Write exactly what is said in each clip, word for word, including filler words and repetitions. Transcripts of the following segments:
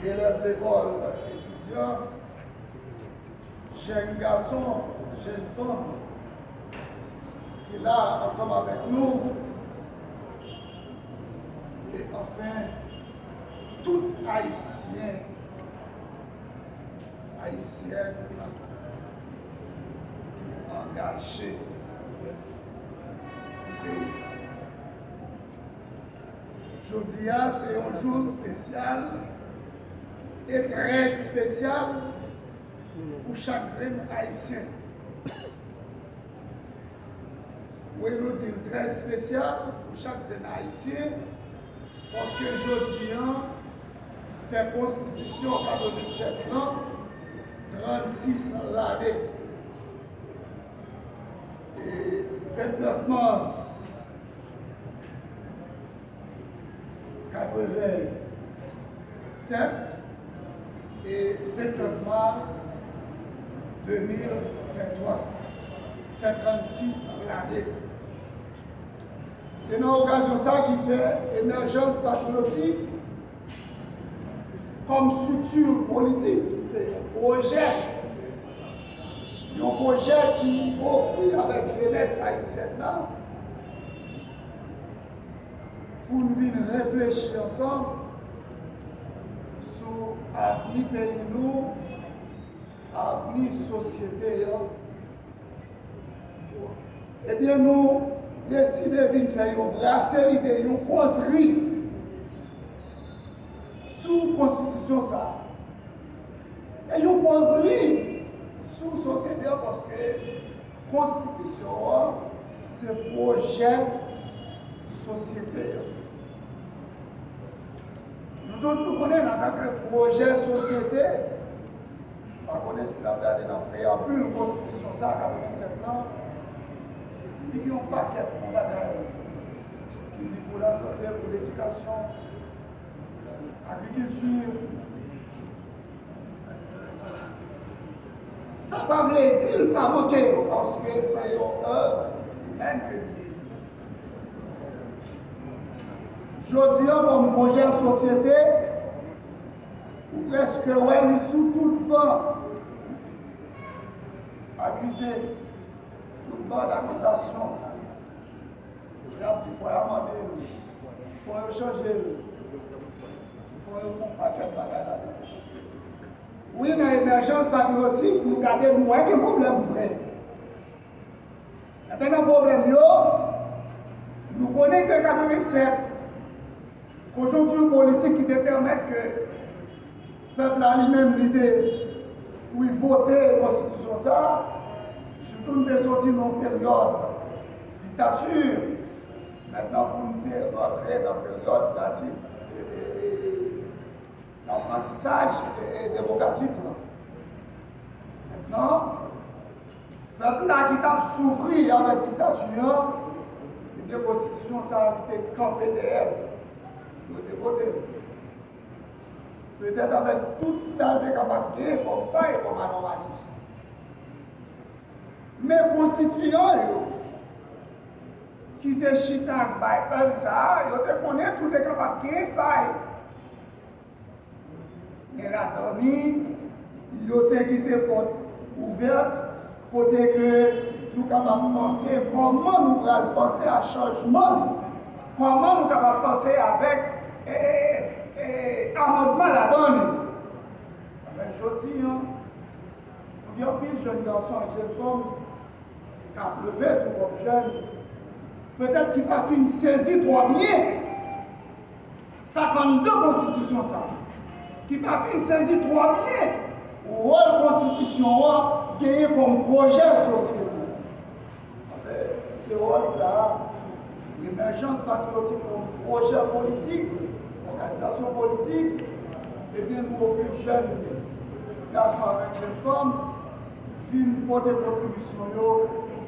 Elèv lekòl, etidyan, jèn gason, jèn fanm ki la ansanm avèk nou, e anfen, tout Ayisyen, Ayisyèn ki angaje pou peyi sa. Jodi a, se yon jou espesyal e trè espesyal pou chak grenn Ayisyen. Wi, nou di l trè espesyal pou chak grenn Ayisyen, paske jodi a, fè konstitisyon katrevennsèt lan, trannsis lane. E vennèf mas katrevennsèt e vennèf mas de mil venntwa, fè trannsis lane. Se nan okazyon sa ki fè Emèjans Patriyotik kòm estrikti politik, ki se yon pwojè, yon pwojè ki ofri avèk jenès ayisyèn nan pou n vin reflechi ansanm sou avni peyi nou, avni sosyete an. Ebyen, nou deside vin fè yon brase lide, yon kozri sou konstitisyon sa a. E yon kozri sou sosyete an, paske konstitisyon an se pwojè sosyete an. Nou tout nou konnen, antanke pwojè sosyete, m pa konnen si n ap gade nan preyanbil konstitisyon sa a, katrevennsèt lan, li gen yon pakèt bon bagay ki di pou lasante, pou ledikasyon, agrikilti. Sa pa vle di l pa manke yo, paske se yon èv imèn ke li ye. Jodi a, kòm pwojè sosyete, ou prèske wè li sou tout ban akize, tout ban dakizasyon. Y ap di fò y amande l, fò yo chanje l, fò yo fè yon pakèt bagay ladan. Wi, nan Emèjans Patriyotik, nou gade, nou wè gen pwoblèm vre. Enben, nan pwoblèm yo, nou konnen ke katrevennsèt, konjonkti politik ki te pèmèt ke pèp la li menm li te, wi, vote konstitisyon sa a, sitou n te soti nan yon peryòd diktati, mentnan pou n te rantre nan peryòd, n a di, e, e, e, aprantisaj, e, e, demokratik lan. Mentnan, pèp la ki t ap soufri avèk diktati an, ebyen, konstitisyon sa a te kanpe dèyè l. Yo te vote l. Petèt avèk tout sa l te kapab genyen kòm fay, kòm anomali. Men konstitiyan yo, ki te chita ak bay èv sa a, yo te konnen tou te kapab genyen fay. Men ladan li, yo te kite pòt ouvèt, kote ke nou kapab panse kòman nou pral panse a chanjman li, kòman nou kapab panse avèk, e, e, e, e, amandman ladan li. Enben, jodi a, nou gen anpil jèn gason ak jèn fanm k ap leve tou kòm jèn, petèt ki pa fin sezi twò byen sa k anndan konstitisyon sa a, ki pa fin sezi twò byen wòl konstitisyon an genyen kòm pwojè sosyete. Se wòl sa a, Emèjans Patriyotik kòm pwojè politik, òganizasyon politik, ebyen, nou ofri jèn gason avèk jèn fanm vin pote kontribisyon yo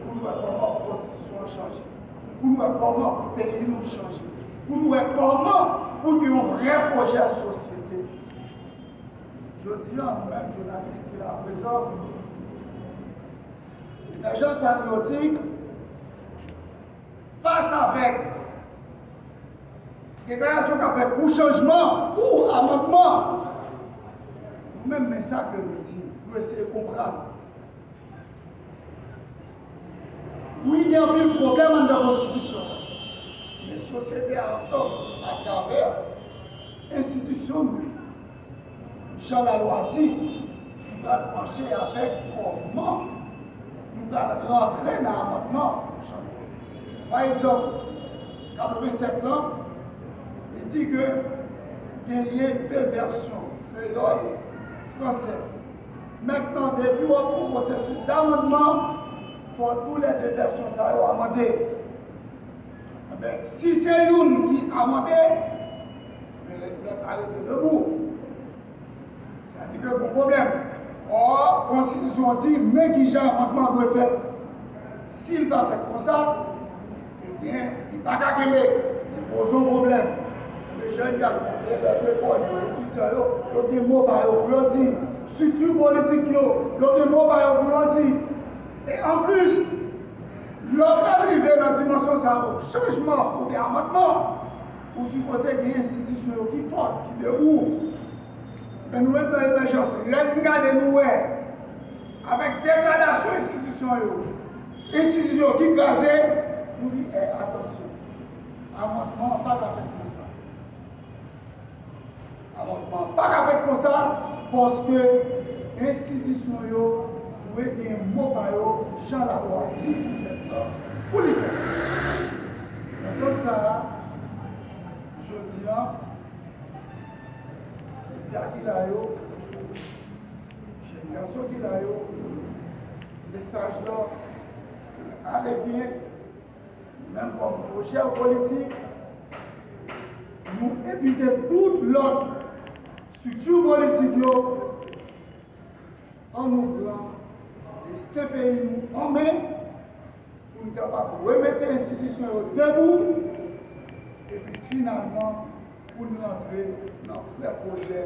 pou n wè kòman pou konstitisyon an chanje, pou n wè kòman pou peyi nou chanje, pou n wè kòman pou gen yon vrè pwojè sosyete. Jodi a, nou menm jounalis ki la prezan, Emèjans Patriyotik, fas avèk deklarasyon k ap fèt pou chanjman, pou amandman, Ou menm, men sa ke nou di, nou eseye konprann. Wi, gen anpil pwoblèm anndan konstitisyon an. Men sosyete a ansanm, atravè enstitisyon nou, jan lalwa di, li pral panche avèk kòman nou pral rantre nan amannman. Pa egzanp, katrevennsèt lan, li di ke genyen de vèsyon, kreyòl, fransè. Mentnan, depi w ap fè yon pwosesis damannman, fò toulède vèsyon sa yo amande. Enben, si se youn ki amande, men lòt la rete debou. Sa di ke gon pwoblèm. Ò, konstitisyon an di, men kijan amandman dwe fèt. Si l pa fèt konsa, ebyen, li pa ka kenbe. Li poze yon pwoblèm. Men jèn gason, elèv lekòl yo, etidyan yo, yo gen mo pa yo pou yo di. Estrikti politik yo, yo gen mo pa yo pou yo di. E anplis, lè w pral rive nan dimansyon sa yo, chanjman oubyen amandman, ou sipoze gen enstitisyon yo ki fò, ki debou. Men nou menm nan emèjans, lè n gade nou wè, avèk degradasyon enstitisyon yo, enstitisyon yo ki kraze, nou di, eh, atansyon, amandman an pa ka fèt konsa. Amandman an pa ka fèt konsa, paske enstitisyon yo dwe gen mo pa yo, jan lalwa di pou fèt la, pou li fèt. Nan sans sa a, jodi a, medya ki la yo, jèn gason ki la yo, mesaj la ale byen, nou menm kòm pwojè politik, nou envite tout lòt estrikti politik yo, ann nou pran desten peyi nou an men, pou n kapab remete enstitisyon yo debou, epi finalman, pou n rantre nan vrè pwojè